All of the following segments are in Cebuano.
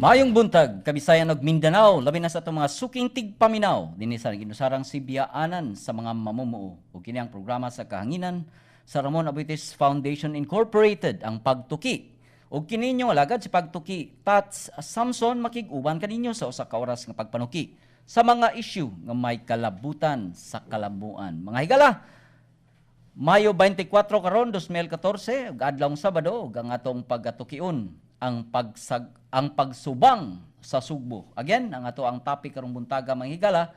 Maayong buntag, Kabisayan ug Mindanao, labi na sa atong mga suking tigpaminaw dinhi sa ginusarang sibyaanan sa mga mamumuo. Ug kini ang programa sa kahanginan sa Ramon Aboitiz Foundation Incorporated, Ang Pagtuki. Ug kini inyong alagad, si Pagtuki Tats Samson, makig-uban kaninyo sa usa ka oras nga pagpanuki sa mga issue nga may kalabutan sa kalambuan. Mga higala, Mayo 24 karon 2014 ug adlawng Sabado, ug ang atong pagatukion ang pagsubang sa Sugbo. Again, ang ato ang topic karong buntaga, mga higala,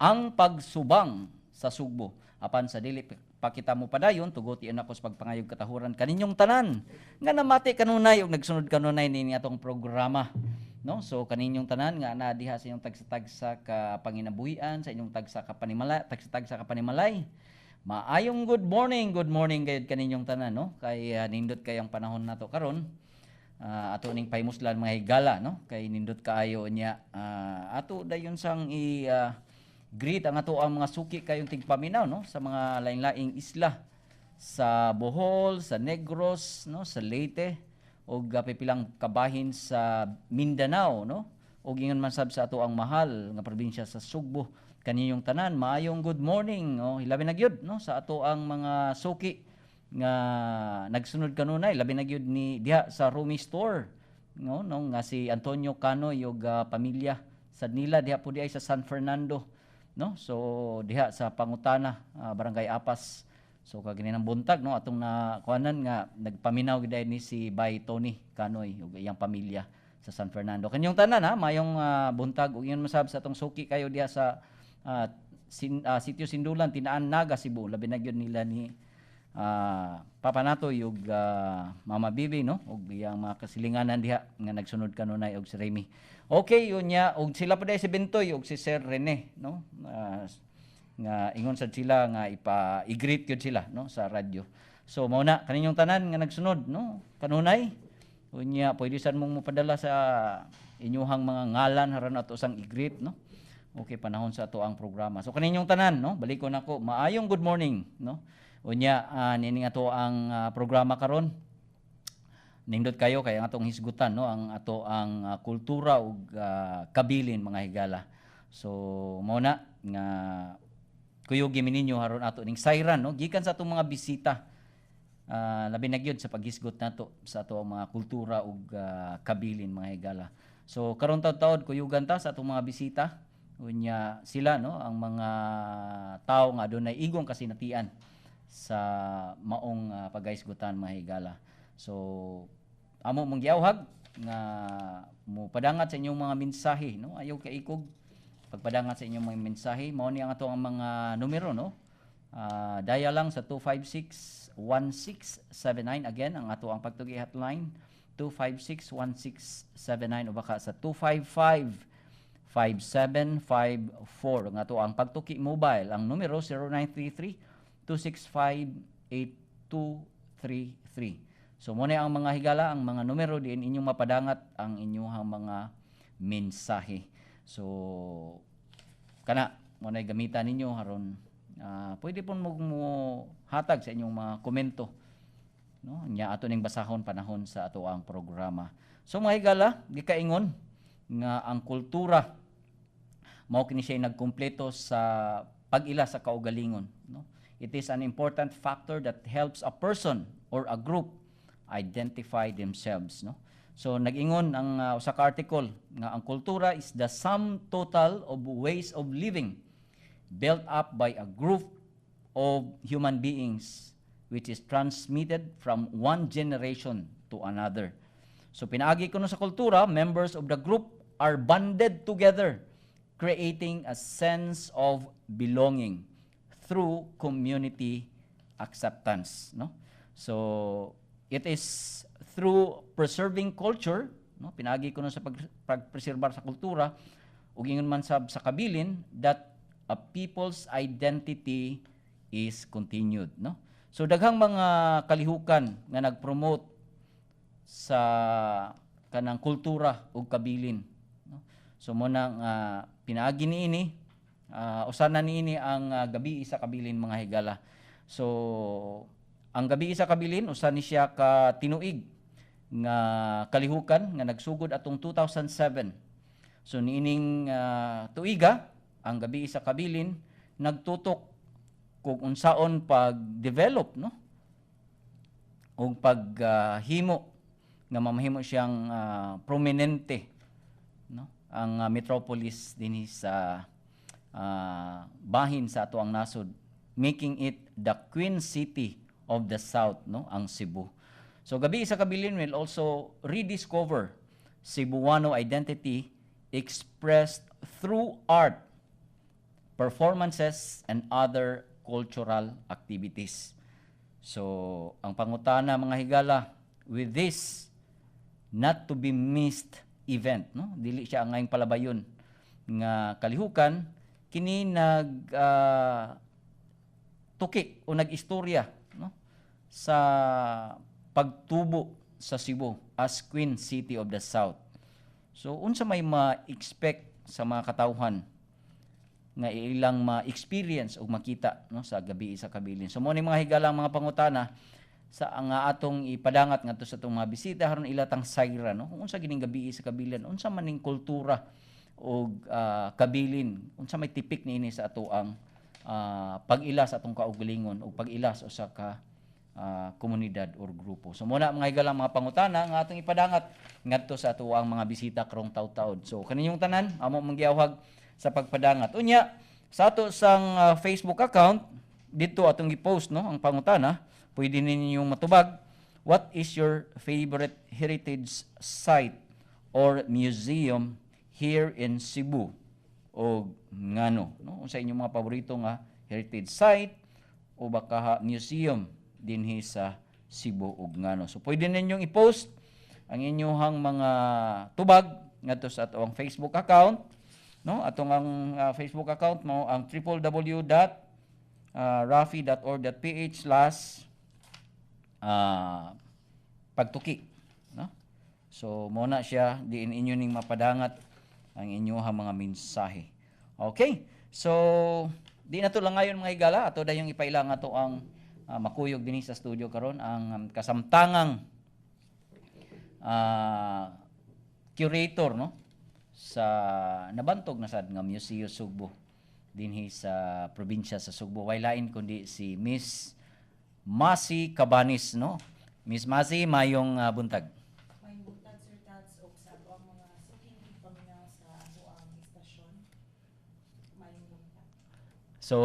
ang pagsubang sa Sugbo. Apan sa dili pa kita mo padayon, tuguti ako sa pagpangayog katahuran kaninyong tanan nga namati kanunay ug nagsunod kanunay nini atong programa. No? So kaninyong tanan nga naa diha sa inyong tagsa-tagsa ka panginabuhian, sa inyong tagsa ka panimalay, tagsa-tagsa ka panimalay. Maayong good morning gayud kaninyong tanan, no? Kay nindot kayong panahon nato karon. Ato ning pahimuslan, mga higala, no? Kay nindot kaayo niya. Ato dayon sang i greet ang ato ang mga suki kayong tigpaminaw, no, sa mga lain-laing isla sa Bohol, sa Negros, no, sa Leyte ug pipilang kabahin sa Mindanao, no? Ug ingon man sab sa ato ang mahal nga probinsya sa Sugbo. Kaninyong tanan, maayong good morning, oh, labi na gyud, no, sa ato ang mga suki nga nagsunod kanunay, labi na gyud ni diha sa Rumi Store, no, nga si Antonio Cano ug pamilya sa nila diha po diay sa San Fernando, no? So diha sa Pangutana, Barangay Apas. So kag ng buntag, no, atong na kuanan nga nagpaminaw gid ni si Bay Tony Canoy ug iyang pamilya sa San Fernando. Kanyong tanan ha, mayong buntag ug ingon masab sa atong suki kayo diha sa Sitio Sindulan, Tinaan, Naga, Cebu, labi na gyud nila ni Papa nato ug Mama Bibi, no, ug iyang mga kasilinganan diha nga nagsunod kanunay og si Remy. Okay, yun niya ug sila pa si Bentoy ug si Sir Rene, no? Nga ingon sad sila nga ipa i-greet yun sila, no, sa radyo. So mao na kaninyong tanan nga nagsunod, no, kanunay. Unya pwede sad mong mopadala sa inyuhang mga ngalan aron ato sang i-greet, no? Okay, panahon sa ato ang programa. So kaninyong tanan, no, balikon ako, maayong good morning, no? Unya nining ato ang programa karon nindot kayo kay ang atong hisgutan, no, ang ato ang kultura ug kabilin, mga higala. So mao na nga kuyugi mi ninyo aron ato ning sayran, no, gikan sa atong mga bisita, labi na gyud sa paghisgot nato sa ato ang mga kultura ug kabilin, mga higala. So karon taud-taud kuyugan ta sa atong mga bisita. Unya sila, no, ang mga tao nga adunay igong kasinatian sa maong paghisgutan, mga higala. So amo mong giawhag nga mo padangat sa inyong mga mensahe, no? Ayaw kaikog pagpadangat sa inyong mga mensahe. Mao ni ang ato ang mga numero, no? Dial lang sa 256 1679. Again, ang ato ang Pagtuki hotline, 256 1679 o baka sa 255 5754. Ang ato ang Pagtuki mobile, ang numero 0933 265 8233. So mao ang mga higala, ang mga numero diin inyong mapadangat ang inyong mga mensahe. So kana mo na gamitan ninyo aron pwede pon mo hatag sa inyong mga komento, no, nya ato ning basahon panahon sa ato ang programa. So mga higala, gikaingon nga ang kultura mao kini siya nagkumpleto sa pag-ila sa kaugalingon, no? It is an important factor that helps a person or a group identify themselves, no? So nag-ingon ang usa ka article nga ang kultura is the sum total of ways of living built up by a group of human beings which is transmitted from one generation to another. So pinaagi kuno sa kultura, members of the group are bonded together, creating a sense of belonging through community acceptance, no? So it is through preserving culture, no, pinaagi kuno sa pagpreserbar sa kultura ug ingon man sab sa kabilin that a people's identity is continued, no? So daghang mga kalihukan nga nag-promote sa kanang kultura ug kabilin, no? So mo nang pinaagi niini, usa na niini ang Gabii sa Kabilin, mga higala. So ang Gabii sa Kabilin usa ni siya ka tinuig Nga kalihukan nga nagsugod atong 2007. So niining tuiga, ang Gabii sa Kabilin nagtutok kung unsaon pag-develop, no, ug paghimo nga mamahimo siyang prominente, no, ang metropolis dinhi sa bahin sa atoang nasod, making it the Queen City of the South, no, ang Cebu. So Gabii sa Kabilin will also rediscover Cebuano identity expressed through art, performances and other cultural activities. So, ang pangutana, mga higala, with this not to be missed event, no? Dili siya angayng palabayon nga kalihukan, kini nag tuki o nag-istorya, no, sa pagtubo sa Cebu as Queen City of the South. So unsa may ma-expect sa mga katawhan nga ilang ma-experience o makita, no, sa Gabii sa Kabilin? So mo ni, mga higala, ang mga pangutana sa ang atong ipadangat ngadto sa atong mga bisita aron ila tang sayra, no, kung unsa gining Gabii sa Kabilin, unsa man ning kultura og kabilin, unsa may tipik niini sa atoang pag-ila sa atong kaugalingon o pag-ila sa usa ka komunidad or grupo. So muna, mga higala, mga pangutana nga atong ipadangat ngadto sa atoang mga bisita karong taud-taud. So kaninyong tanan amo mangyawhag sa pagpadangat. Unya sa ato sang Facebook account dito atong gi-post, no, ang pangutana, pwede ninyong matubag: what is your favorite heritage site or museum here in Cebu o ngano, no? Unsa inyong mga paborito nga heritage site o baka museum dinhi sa Cebu ug ngano? So pwede ninyong i-post ang inyong mga tubag ngadto sa atoang Facebook account, no? Atong ang Facebook account mo ang www.rafi.org.ph/pagtuki, no? So mo na siya diin inyo ning mapadangat ang inyong mga mensahe. Okay, so di na to lang ngayon, mga higala, ato dayong ipaila nga to ang makuyog dinhi sa studio karon, ang kasamtangang curator, no, sa nabantog na sad nga Museo Sugbo dinhi sa probinsya sa Sugbo. Way lain kundi si Miss Masi Cabanis, no? Miss Masi, mayong buntag. Mayong buntag, Sir Tats, ug sa atoang mga suking paminaw sa atoang istasyon. Mayong buntag. So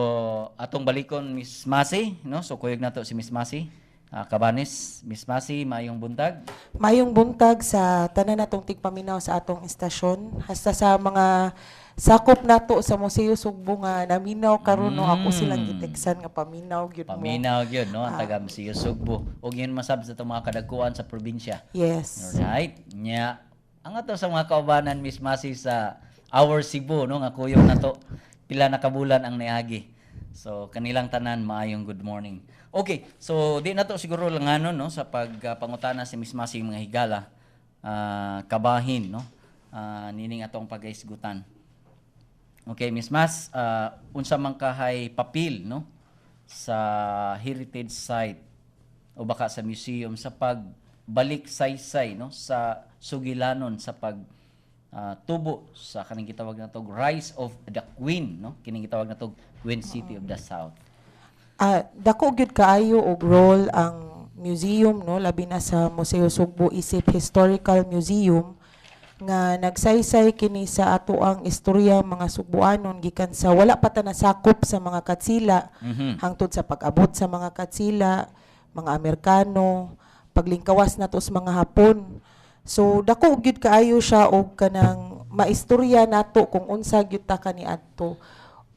atong balikon, Miss Masi, no? So kuyog nato si Miss Masi Cabanis. Miss Masi, mayong buntag. Mayong buntag sa tanan natong tigpaminaw sa atong istasyon, hasta sa mga sakop nato sa Museo Sugbo nga naminaw karon, no, ako silang giteksan nga paminaw gyud mo. Paminaw gyud, no, ang taga Museo Sugbo ug yun masab sa atong mga kadagkuan sa probinsya. Yes. Alright. Nya, ang ato sa mga kaubanan, Miss Masi, sa Our Cebu, no, nga kuyog nato pila na kabulan ang niagi. So kanilang tanan, maayong good morning. Okay, so di na to siguro langanon, no, sa pagpangutana si Miss Masi, mga higala, kabahin, no, nining atong pagaisgutan. Okay, Miss Mas, unsa man kahay papel, no, sa heritage site o baka sa museum sa pagbalik saysay, no, sa sugilanon sa pag tubo sa kaning gitawag nato Rise of the Queen, no, kining gitawag nato Queen City of the South? Dako gyud kaayo og role ang museum, no, labi na sa Museo Sugbo isip historical museum nga nagsaysay kini sa atoang istorya mga Sugboanon gikan sa wala pa ta nasakop sa mga Katsila hangtod sa pag-abot sa mga Katsila, mga Amerikano, paglingkawas nato sa mga Hapon. So dako gyud kaayo siya og kanang maistorya nato kung unsa gyud ta kaniadto,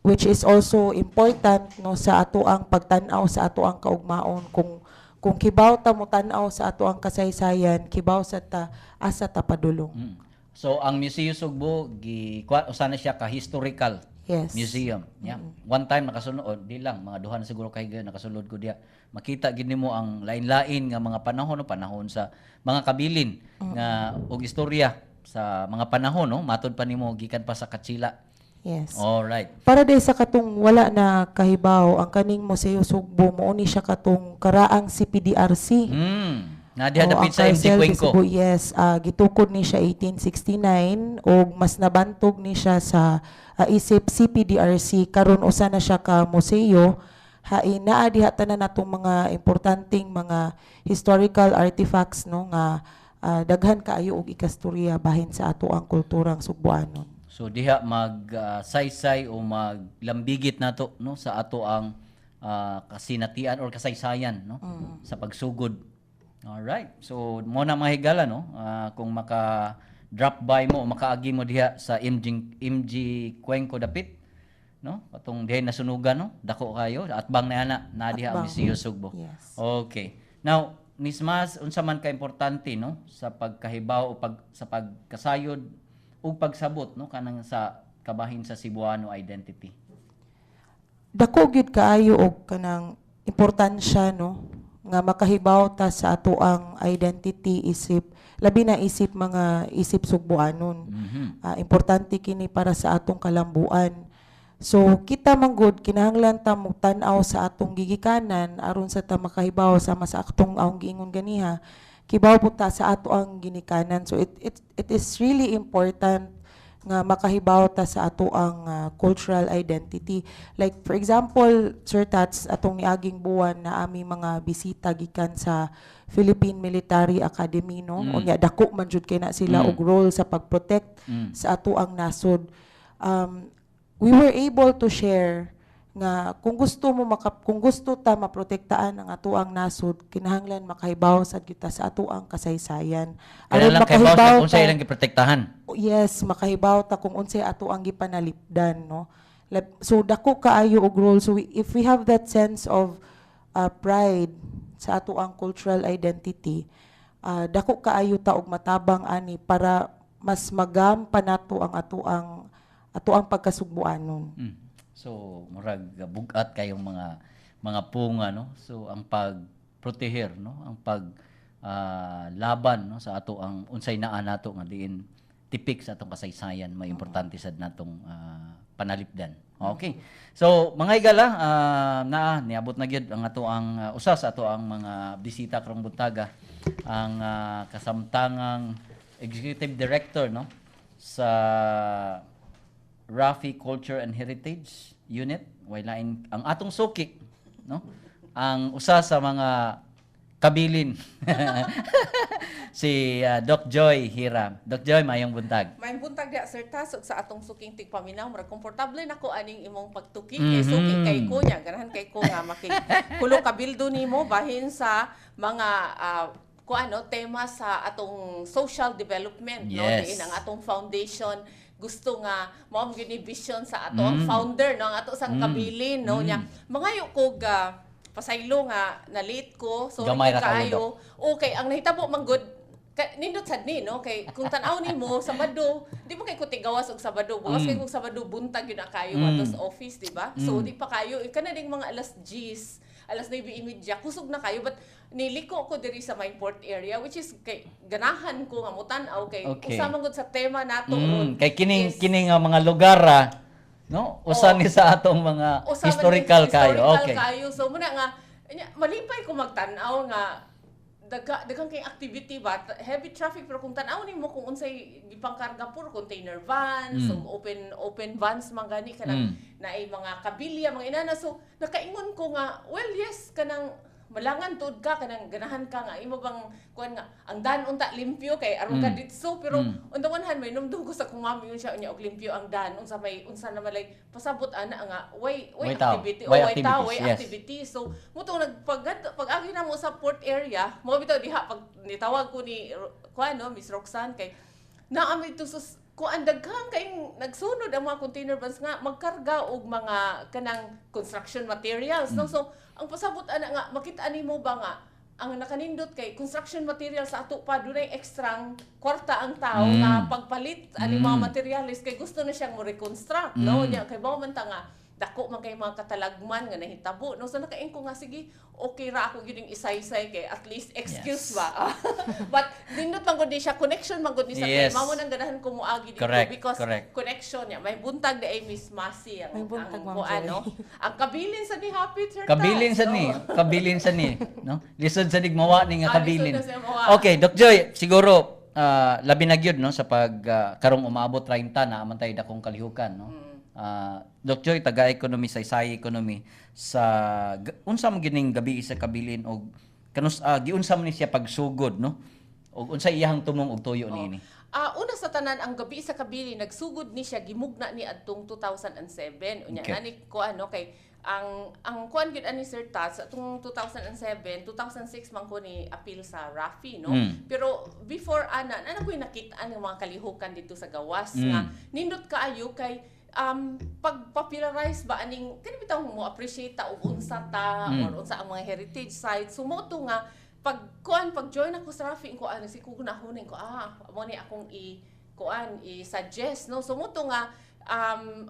which is also important, no, sa atoang pagtan-aw sa atoang kaugmaon. Kung kibaw ta mo tan-aw sa atoang kasaysayan, kibaw sa ta asa ta padulong. So ang Museo Sugbo gi usa na siya ka historical museum. Yeah. One time nakasunod, oh, di lang mga duha na siguro kay nakasulod ko diya. Makita gid nimo ang lain-lain nga mga panahon, no, panahon sa mga kabilin nga og istorya sa mga panahon, no, matud pa nimo gikan pa sa Katsila. Yes. All right. Para day sa katong wala na kahibaw, ang kaning Museo Sugbo mao ni siya katong karaang CPDRC. Na diha Oo, dapit ang sa MG Carcel de Cuenco. Cebu, yes, gitukod ni siya 1869 ug mas nabantog ni siya sa isip CPDRC. Karon usa na siya ka museo. Hain naa diha tanan natong mga importanteng mga historical artifacts, no, nga daghan kaayo og ikastorya bahin sa ato ang kulturang Sugbuanon. So diha mag saysay o maglambigit nato, no, sa ato ang kasinatian or kasaysayan, no, sa pagsugod. All right. So mo na, mga higala, no, kung maka drop by mo o makaagi mo diha sa MG MG Cuenco dapit, no, katong diha nasunugan, no, dako kayo atbang na ana na diha ang Atbang. Museo Sugbo. Yes. Okay. Now, Miss Mas, unsa man ka importante, no, sa pagkahibaw o sa pagkasayod ug pagsabot, no, kanang sa kabahin sa Cebuano identity? Dako gyud kaayo og kanang importansya, no, nga makahibaw ta sa ato ang identity isip labi na isip mga isip Sugbuanon. Importante kini para sa atong kalambuan. So kita man gud kinahanglan ta mo tan-aw sa atong gigikanan aron sa ta makahibaw sama sa atong awong giingon ganiha, kibaw po ta sa ato ang ginikanan. So it is really important nga makahibaw ta sa ato ang cultural identity. Like for example, Sir Tats, atong niaging buwan na aming mga bisita gikan sa Philippine Military Academy, no. Unya dako man jud kay na sila og role sa pag-protect sa ato ang nasod. We were able to share nga kung gusto ta maprotektaan ang ato ang nasod, kinahanglan makahibaw sad kita sa ato ang kasaysayan. Kaya lang kahibaw sa kung sa ta- ilang giprotektahan. Yes, makahibaw ta kung unsay ato ang gipanalipdan, no. So dako kaayo og role. So if we have that sense of pride sa ato ang cultural identity, dako kaayo ta og matabang ani para mas magam pa nato ang ato ang pagkasugbuanon. So murag bugat kayong mga punga, no. So ang pagproteher, no, ang pag laban, no, sa ato ang unsay naa nato nga diin tipik sa atong kasaysayan, may importante sad natong panalipdan. Okay. So mga higala, naa niabot na gyud ang ato ang usa sa ato ang mga bisita karong buntaga, ang kasamtangang Executive Director, no, sa Rafi Culture and Heritage Unit, way lain ang atong suki, no, ang usa sa mga kabilin, si Doc Joy Hiram. Doc Joy, mayong buntag. Maayong buntag diha, Sir Tas, ug sa atong suking tigpaminaw. Murag komportable nako aning imong pagtuki kay suki kay ko niya, ganahan kay ko nga makig kulo kabildo nimo bahin sa mga ko ano tema sa atong social development, no, diin ang atong foundation gusto nga mao gyud ni vision sa ato ang founder, no, ang ato sang kabilin, no, nya mangayo kog pasaylo nga na late ko, sorry. Gamay ra kaayo. kayo. Okay, ang nahitabo man gud nindot sad ni, no, kay kung tan-aw nimo Sabado, di mo kay kuti gawas og Sabado, bukas kay kung Sabado buntag yun na kayo adto sa office, di ba? So di pa kayo kana ding mga alas 10, alas 9:30, kusog na kayo, but niliko ko diri sa may port area, which is kay ganahan ko nga motan-aw kay usa man gud sa tema nato ron Kay kining is- kining nga mga lugar no, usa ni sa atong mga Usa man historical kayo. Historical kayo. So muna nga nya, malipay ko magtan-aw nga daghan kay activity ba, heavy traffic, pero kung tan-aw nimo kung unsay gipangkarga, puro container vans ug open open vans man gani kanang naay mga kabilya, mga inana. So nakaingon ko nga, well, yes, kanang malangan tuod ka, kanang ganahan ka nga imo bang kuan nga ang dan unta limpyo kay aron ka ditso, pero on the one hand may numdum ko sa kung mami yun siya, unya og limpyo ang dan, unsa may unsa na malay pasabot ana nga way Way tao. activity Way o way tao, activities, way activity. So mutong nagpag pag-agi na mo sa port area mo bitaw diha pag nitawag ko ni kuan, no, Miss Roxanne, kay naami to sus kuan, daghan kayong nagsunod ang mga container vans nga magkarga og mga kanang construction materials, no. So ang pasabot ana nga makita nimo ba nga ang nakanindot kay construction materials sa ato pa, dunay ekstrang kwarta ang tao nga pagpalit ani mga materials kay gusto na siyang mo reconstruct, no, nya kay bao man ta nga Dako man kay mga katalagman nga nahitabo, no? So nakaingon ko nga, sige, okay ra ako gyud yung isaysay kay at least excuse ba. But nindot man gud ni siya, connection man gud ni sa kay mao nang ganahan ko moagi dito because connection niya. May buntag di ay, Miss Masi, ang May buntag, ang Ma'am kuan, Joy. no? Ang kabilin sa ni Happy Sir Kabilin Tats, sa no? ni, kabilin sa ni, no? Lisod sa nig mawa ni nga Ah, kabilin. lisod na siya mawa. Okay, Doc Joy, siguro labi na gyud, no, sa pag karong umaabot 30 na man tay dakong kalihukan, no? Doc Joy, taga economy sa saysay economy sa unsa man gining Gabii sa Kabilin og kanus giunsa man ni siya pagsugod, no? Og unsa iyahang tumong og tuyo niini? Ah, una sa tanan, ang Gabii sa Kabilin nagsugod ni siya, gimugna ni adtong 2007. Unya nani ko ano kay ang kuan gyud ani, Sir Tats, atong 2007, 2006 man ko ni appeal sa Rafi, no? Pero before ana, ana ko'y nakita ang mga kalihukan dito sa gawas nga nindot kaayo kay pag-popularize ba aning kani bitaw mo appreciate ta og unsa ta or unsa ang mga heritage sites. So mo to nga pag kuan, pag join ako sa Rafi ko ano si ko nahunin ko, mo ni akong i kuan i-suggest, no? So mo to nga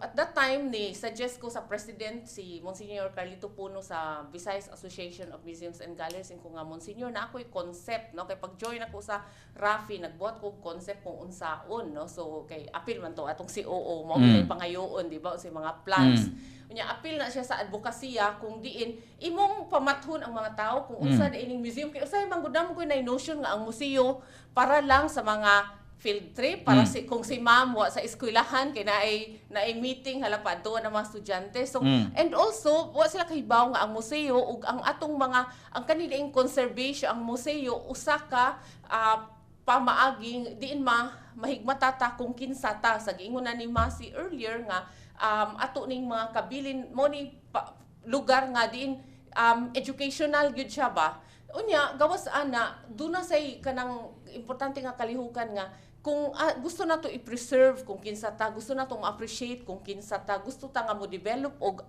at that time ni suggest ko sa president, si Monsignor Carlito Puno sa Visayas Association of Museums and Galleries ko nga, "Monsignor, na ako'y concept," no? Kay pag join ako sa Rafi, nagbuhat ko og concept kung unsaon, no? So kay apil man to atong COO mo mm. pangayoon, di ba, sa mga plans. Unya apil na siya sa advokasya kung diin imong pamathon ang mga tao kung unsa mm. ining museum, kay usahay man gud ko na notion nga ang museo para lang sa mga field trip, para si kung si ma'am wa sa eskwelahan kay naay meeting hala pa doon ang mga estudyante. So and also wa sila kahibaw nga ang museo ug ang atong mga ang kanilang conservation, ang museo usa ka pamaaging diin ma mahigmata ta kung kinsa ta, sa giingon na ni Masi earlier nga ato ning mga kabilin mo ni lugar nga diin educational gyud siya ba. Unya gawas ana, duna say kanang importante nga kalihukan nga kung gusto nato i-preserve kung kinsa ta, gusto nato ma-appreciate kung kinsa ta, gusto ta nga mo develop og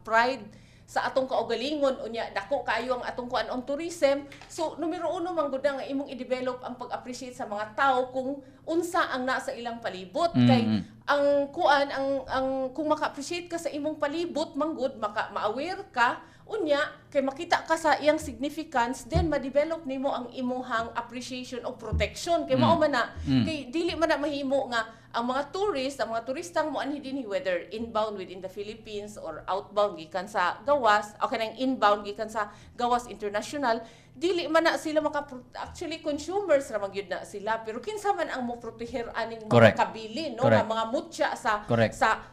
pride sa atong kaugalingon, unya dako kaayo ang atong kuan on tourism. So numero uno man gud nga imong i-develop ang pag-appreciate sa mga tao kung unsa ang nasa ilang palibot, kay ang kuan ang kung maka-appreciate ka sa imong palibot manggod, maka ma-aware ka, unya kay makita ka sa iyang significance, then ma-develop nimo ang imuhang appreciation o protection, kay mao man na kay dili man na mahimo nga ang mga tourist, ang mga turistang mo anhi dinhi, whether inbound within the Philippines or outbound gikan sa gawas o kanang inbound gikan sa gawas international, dili man na sila maka, actually consumers ra man gyud na sila, pero kinsa man ang mo proteher aning mga kabilin, no? Nga mga mutya sa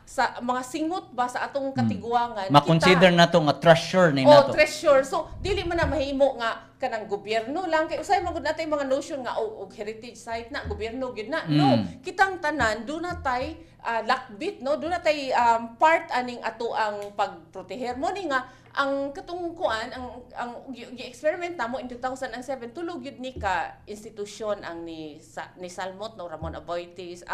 sa mga singot ba sa atong katiguangan. Ma-consider nato nga treasure ni Oh, nato. Treasure. So dili man na mahimo nga kanang gobyerno lang, kay usay man gud natay mga notion nga oh, og heritage site na gobyerno gyud na. No, kitang tanan duna tay lakbit, no? Duna tay part aning ato ang pagproteher. Mo ni nga ang katong kuan ang gi-experiment namo in 2007, tulo gyud ni ka institusyon ang ni sa, ni Salmot, no? Ramon Aboitiz,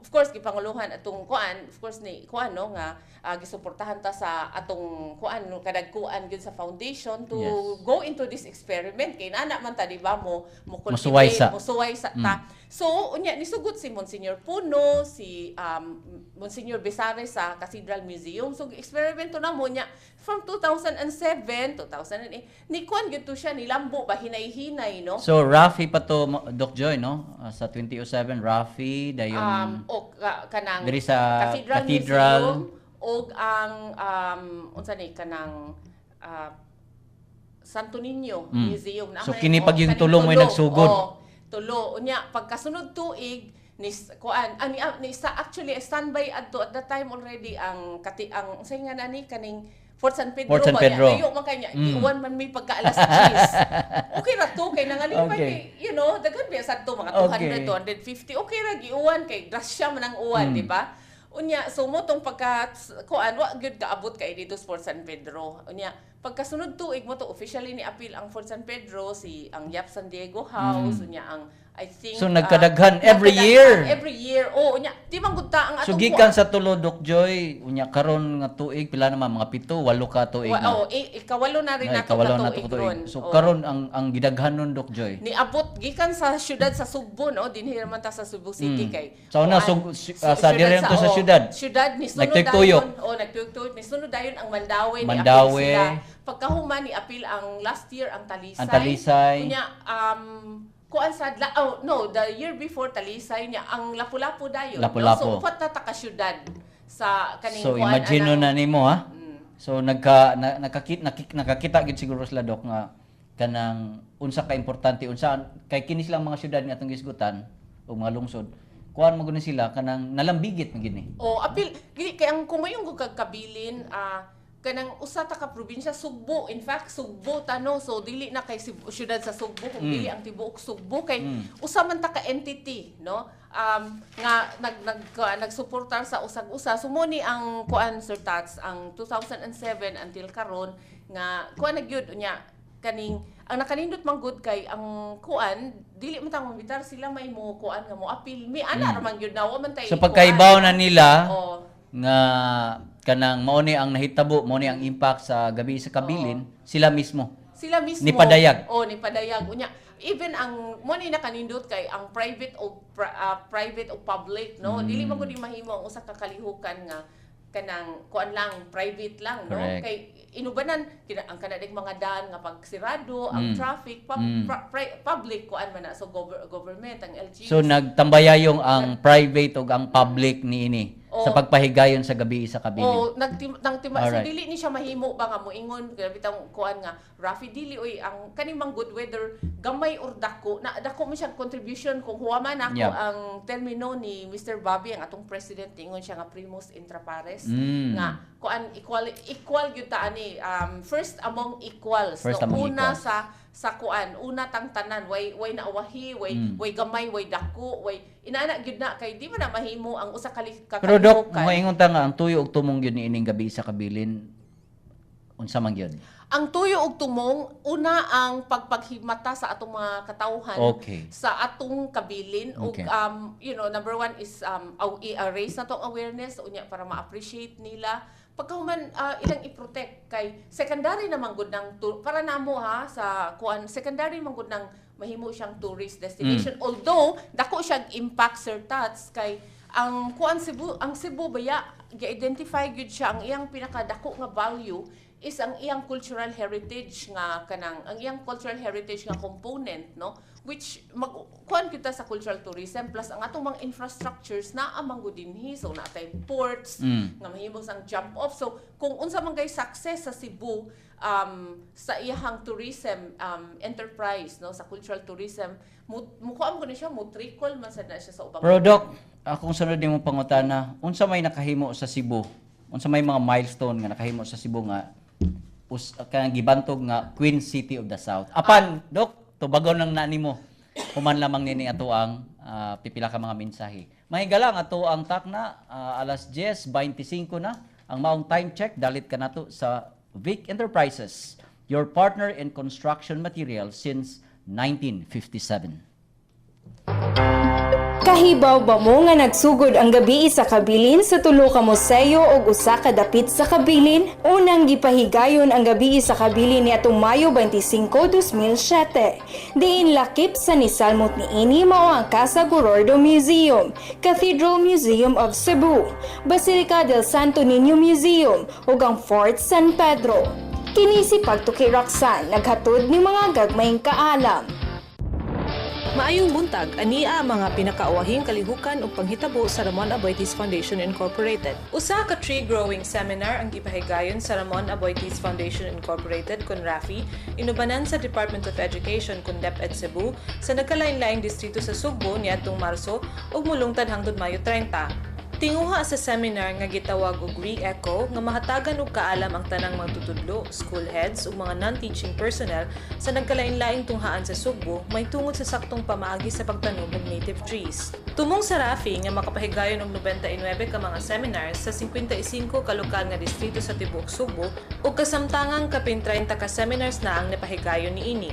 of course gipanguluhan atong kuan, of course ni kuan, no, nga gisuportahan ta sa atong kuan, no, kadagkuan gyud sa foundation to go into this experiment kay nana man ta, di ba, mo mo Musuway sa. Musuway sa ta. So unya nisugot si Monsignor Puno, si Monsignor Besares sa Cathedral Museum. So eksperimento na mo niya from 2007, 2008, ni kuan gyud to siya, nilambo ba hinay-hinay, no? So Rafi pa to, Doc Joy, no? Sa 2007 Rafi dayon O kanang diri sa Cathedral, Cathedral. Museum og ang unsa ni kanang Santo Niño Museum na So, kini pag yung kaning tulo mo'y tulo. nagsugod. Oh, tulo. Unya pagkasunod tuig ni kuan ani ni sa actually standby adto at that time already ang kati ang unsay nga nani kaning Fort San Pedro. Fort San ba niya? Pedro. Layo man kanya, giuwan man may pagka alas 10. Okay ra to kay nangalipay kay daghan biya sadto mga 200, 250. Okay ra giuwan kay grasya man ang uwan, di ba? Unya so mo tong pagka kuan wa gyud kaabot kay dito sa Fort San Pedro. Unya pagkasunod tuig mo to officially ni appeal ang Fort San Pedro, si ang Yap San Diego House, unya ang I think So, nagkadaghan every nagkadaghan year. Every year. Oh, unya Di man gud ta ang So atong gikan sa tulo, Doc Joy, unya karon nga tuig pila naman, mga 7, 8 ka tuig Wa, na. oh, ikawalo na rin Ay, nato ikawalo ka na tuig to tuig. ron. So Oh. karon ang gidaghanon, Doc Joy. Niabot gikan sa syudad sa Sugbo, no, dinhi man ta sa Cebu City kay Sa una, kuan, sa syudad dire to sa oh, syudad. Syudad ni sunod Nagtuyok-tuyok. dayon, oh, nagtuyok-tuyok ni sunod dayon ang Mandaue, ni Mandaue. apil sila. Pagkahuman ni apil ang last year ang Talisay. Ang Talisay. Unya kuan sa oh no, the year before Talisay niya ang Lapu-Lapu dayon, no? Lapu-Lapu. So upat na ta ka syudad sa kaning So kuan imagine anang- na nimo ha. So nagka na, nakakita nakakita gid siguro sila, Dok, nga kanang unsa ka importante, unsa kay kini silang mga syudad nga atong gisgutan o mga lungsod. Kuan mo gud ni sila kanang nalambigit man gid ni. O apil gini kay ang kumayong ko kag kabilin, kanang usa ta ka probinsya Sugbo, in fact Sugbo ta, no, so dili na kay Cebu, syudad sa Sugbo kung dili ang tibuok Sugbo kay usa man ta ka entity, no, nga nag nag nagsuportar sa usag-usa. So mo ni ang kuan, Sir Tats, ang 2007 until karon nga kuan na gyud. Unya kaning ang nakanindot man gud kay ang kuan, dili man ta mambitar, sila may mo kuan nga mo apil mi ana ra man gyud na wa man tay So pagkaibaw na nila Oh. nga kanang mao ni ang nahitabo, mao ni ang impact sa Gabii sa Kabilin, sila mismo. Sila mismo. Ni padayag. Oh, ni padayag. Unya even ang mo ni nakanindot kay ang private o public, no, dili man gud mahimo ang usa ka kalihukan nga kanang kuan lang, private lang, no, kay inubanan kina, ang kanadig mga daan nga pagsirado ang traffic public kuan man na, so government ang LGU. So nagtambayayong ang private ug ang public niini sa Oh. pagpahigayon sa Gabii sa Kabilin. O nagtim nang tima so dili ni siya mahimo ba nga moingon grabe tang kuan nga Rafi, dili oy ang kaning mang good weather gamay or dako na, dako man siyang contribution kung huwaman ako ang termino ni Mr. Bobby, ang atong president, ingon siya nga primus intra pares nga kuan, equal, equal gyud ta ani, first among equals, First no? among Una equals. sa kuan, una tang tanan, way naawahi, way way gamay, way dako, way inana gyud na kay di man na mahimo ang usa ka Pero Dok, kakalihukan. moingon ta nga ang tuyo ug tumong gyud niining Gabii sa Kabilin, unsa man gyud? Ang tuyo ug tumong, una ang pagpaghimata sa atong mga katawhan sa atong kabilin ug number one is i-raise na tong awareness unya para ma-appreciate nila pagkahuman ilang i-protect kay secondary naman gud ng para namo ha sa kuan, secondary man gud ng mahimo siyang tourist destination, although dako siyang impact, Sir Tats, kay ang kuan Cebu, ang Cebu baya gi-identify gyud siya, ang iyang pinakadako nga value is ang iyang cultural heritage nga kanang ang iyang cultural heritage nga component, no, which mag kuan kita sa cultural tourism plus ang atong mga infrastructures naa man gud dinhi, so naa tay ports nga mahimo sang jump off. So kung unsa man kay success sa Cebu sa iyahang tourism enterprise, no, sa cultural tourism, mo mukuan mo ni siya, mo trickle man sad na siya sa ubang Pero Doc, akong sunod nimo pangutana, unsa may nakahimo sa Cebu? Unsa may mga milestone nga nakahimo sa Cebu nga us kanang gibantog nga Queen City of the South? Apan, Dok, tubagon lang na nimo. Human lamang nini ato ang pipila ka mga mensahe. Mahigala ang ato ang takna, alas 10:25 na. Ang maong time check dalit kanato sa Vic Enterprises, your partner in construction materials since 1957. Kahibaw ba mo nga nagsugod ang Gabii sa Kabilin sa tulo ka museo ug usa ka dapit sa kabilin? Unang gipahigayon ang Gabii sa Kabilin niadtong Mayo 25, 2007. Diin lakip sa nisalmot niini mao ang Casa Gorordo Museum, Cathedral Museum of Cebu, Basilica del Santo Niño Museum ug ang Fort San Pedro. Kini si Pagtuki Roxanne, naghatod ni mga gagmayng kaalam. Maayong buntag, ania ang mga pinakaawahing kalihukan ug panghitabo sa Ramon Aboitiz Foundation Incorporated. Usa ka tree growing seminar ang gipahigayon sa Ramon Aboitiz Foundation Incorporated kun RAFI, inubanan sa Department of Education kun DepEd Cebu sa nagkalain-laing distrito sa Sugbo niadtong Marso ug mulungtad hangtod Mayo 30. Tinguha sa seminar nga gitawag og Re-Echo nga mahatagan og kaalam ang tanang magtutudlo, school heads ug mga non-teaching personnel sa nagkalain-laing tunghaan sa Sugbo may tungod sa saktong pamaagi sa pagtanom og native trees. Tumong sa RAFI nga makapahigayon og 99 ka mga seminars sa 55 ka lokal nga distrito sa tibuok Sugbo ug kasamtangang kapin 30 ka seminars na ang napahigayon niini.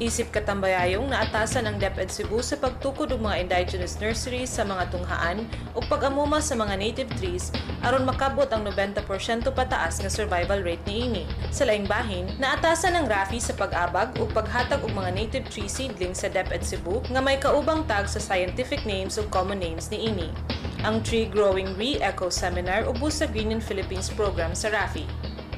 Isip katambayayong, naatasan ang DepEd Cebu sa pagtukod og mga indigenous nurseries sa mga tunghaan ug pag-amuma sa mga native trees aron makabot ang 90% pataas nga survival rate niini. Sa laing bahin, naatasan ang RAFI sa pag-abag ug paghatag og mga native tree seedlings sa DepEd Cebu nga may kaubang tag sa scientific names ug common names niini. Ang Tree Growing Re-Eco Seminar ubos sa Green in Philippines program sa RAFI.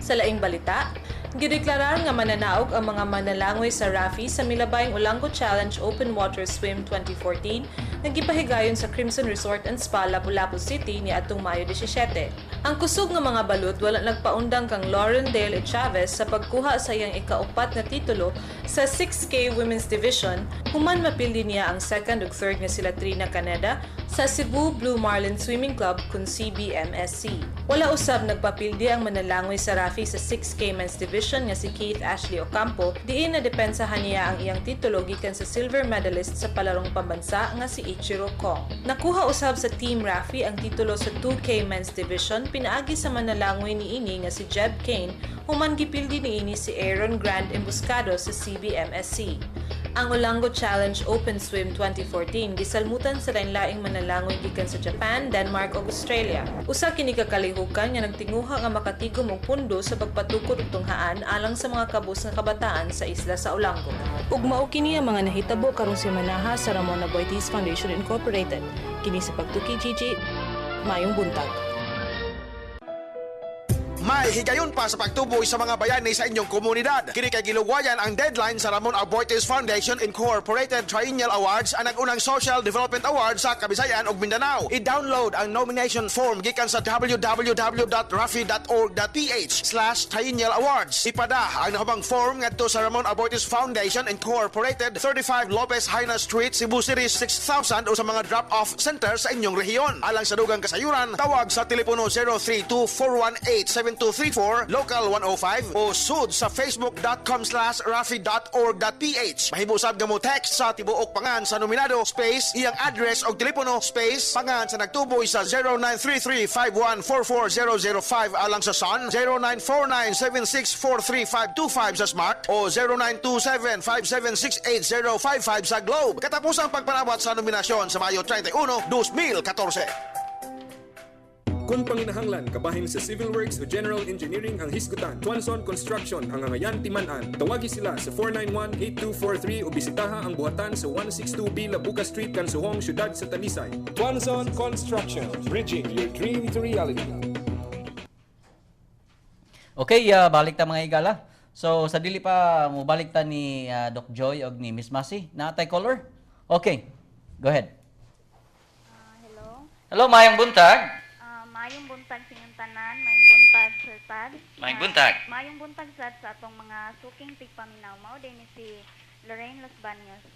Sa laing balita, gideklarar nga mananaog ang mga manalangoy sa RAFI sa milabayng Olango Challenge Open Water Swim 2014 nga gipahigayon sa Crimson Resort and Spa, Lapu-Lapu City niadtong Mayo 17. Ang kusog nga mga balud wala nagpaundang kang Lauren Dale Chavez sa pagkuha sa iyang ikaupat nga titulo sa 6K Women's Division human mapildi niya ang second ug third nga sila Trina Caneda sa Cebu Blue Marlin Swimming Club kun CBMSC. Wala usab nagpapildi ang manalangoy sa RAFI sa 6K Men's Division nga si Keith Ashley Ocampo, diin na depensahan niya ang iyang titulo gikan sa silver medalist sa palarong pambansa nga si Ichiro Kong. Nakuha usab sa Team RAFI ang titulo sa 2K Men's Division pinaagi sa manalangoy niini nga si Jeb Kane human gipildi niini si Aaron Grand Embuscado sa CBMSC. Ang Olango Challenge Open Swim 2014 gisalmutan sa lain-laing manalangoy gikan sa Japan, Denmark ug Australia. Usa kini ka kalihukan nga nagtinguha nga makatigom og pundo sa pagpatukod og tunghaan alang sa mga kabus nga kabataan sa isla sa Olango. Ug mao kini ang mga nahitabo karong semanaha sa Ramon Aboitiz Foundation Incorporated. Kini sa Pagtuki Gigi, maayong buntag. May higayon pa sa pagtuboy sa mga bayani sa inyong komunidad. Kini kay gilugwayan ang deadline sa Ramon Aboitiz Foundation Incorporated Triennial Awards, ang nag-unang Social Development Award sa Kabisayan ug Mindanao. I-download ang nomination form gikan sa www.rafi.org.ph/triennialawards. Ipada ang nahubang form ngadto sa Ramon Aboitiz Foundation Incorporated, 35 Lopez Jaena Street, Cebu City 6000 o sa mga drop-off center sa inyong rehiyon. Alang sa dugang kasayuran, tawag sa telepono 032-418-7234, local 105 o sud sa facebook.com/rafi.org.ph. Mahimo sab nga mo text sa tibuok pangan sa nominado space iyang address og telepono space pangan sa nagtuboy sa 0933-5144005 alang sa Sun, 0949-7643525 sa Smart o 0927-5768055 sa Globe. Katapusang pagpanawat sa nominasyon sa Mayo 31, 2014. Kung panginahanglan kabahin sa civil works o general engineering ang hisgutan, Tuanson Construction ang angayan timan-an. Tawagi sila sa 491-8243 o bisitaha ang buhatan sa 162B Labuca Street, Kansuhong, Siyudad sa Talisay. Tuanson Construction, bridging your dream to reality. Okay, balik ta, mga higala. So sa dili pa mobalik ta ni Doc Joy og ni Miss Masi, naa tay caller? Okay. Go ahead. Hello. Hello, maayong buntag. Maayong buntag sa inyong tanan, maayong buntag, Sir Tad. Maayong buntag. Maayong buntag sad sa atong mga suking tigpaminaw. Mao din ni si Lorraine Los Baños.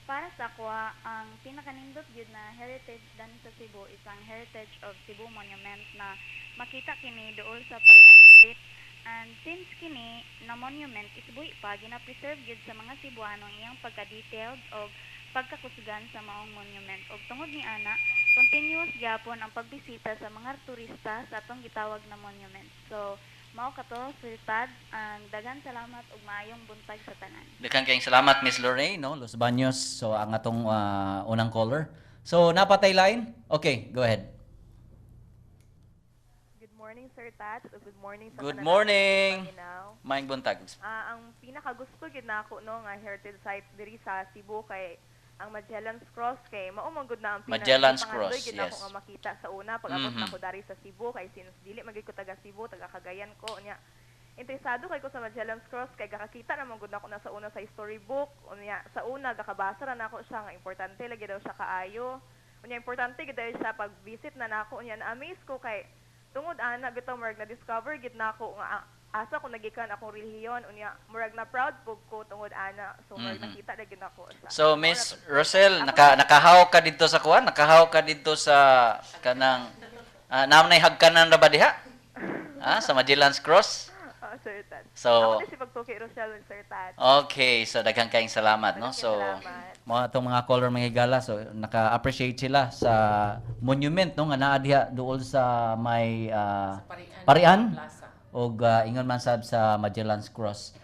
Para sa ako, ang pinakanindot gyud na heritage dan sa Cebu is ang Heritage of Cebu Monument na makita kini duol sa Parian Street. And since kini na monument is buhi pa, gina-preserve gyud sa mga Cebuano ang iyang pagka-detailed og pagkakusgan sa maong monument. Og tungod ni ana, continuous gyapon ang pagbisita sa mga turista sa atong gitawag na monument. So, mao kato, Sir Tad, and daghan salamat ug maayong buntag sa tanan. Daghan kayong salamat, Miss Lorraine, no, Los Baños. So ang atong unang caller. So naa pa tay line? Okay, go ahead. Good morning, Sir Tats. O good morning sa Good tanan morning. nating. Maayong buntag. Ang pinakagusto gid nako, no, nga heritage site diri sa Cebu kay ang Magellan's Cross, kay mao man gud na ang Magellan's pangandoy Cross, gid nako yes. nga makita sa una pag abot nako dari sa Cebu, kay since dili man gid ko taga Cebu, taga Cagayan ko. Unya interesado kay ko sa Magellan's Cross kay gakakita naman gud nako na sa una sa storybook. Unya sa una gakabasa ra nako siya nga importante lagi daw siya kaayo. Unya importante gid daw siya pag visit na nako. Unya na-amaze ko kay tungod ana bitaw murag na discover gid nako nga asa ko nagikan akong relihiyon. Unya murag na proud pug ko tungod ana, so murag nakita na gid nako sa So Miss Rosel, nakahaw ka dito sa kuan, nakahaw ka dito sa kanang naa nay hagkanan ra ba diha? Sa Magellan's Cross? Oh, Sir Tat. So ako ni si Pagtuki Rochelle, Sir Tat. Okay, so daghan kayong salamat, no? Daghan So salamat. mga itong mga caller, mga higala, so naka-appreciate sila sa monument, no, nga naa diha duol sa may Sa Parian Parian Plaza. og ingon man sab sa Magellan's Cross.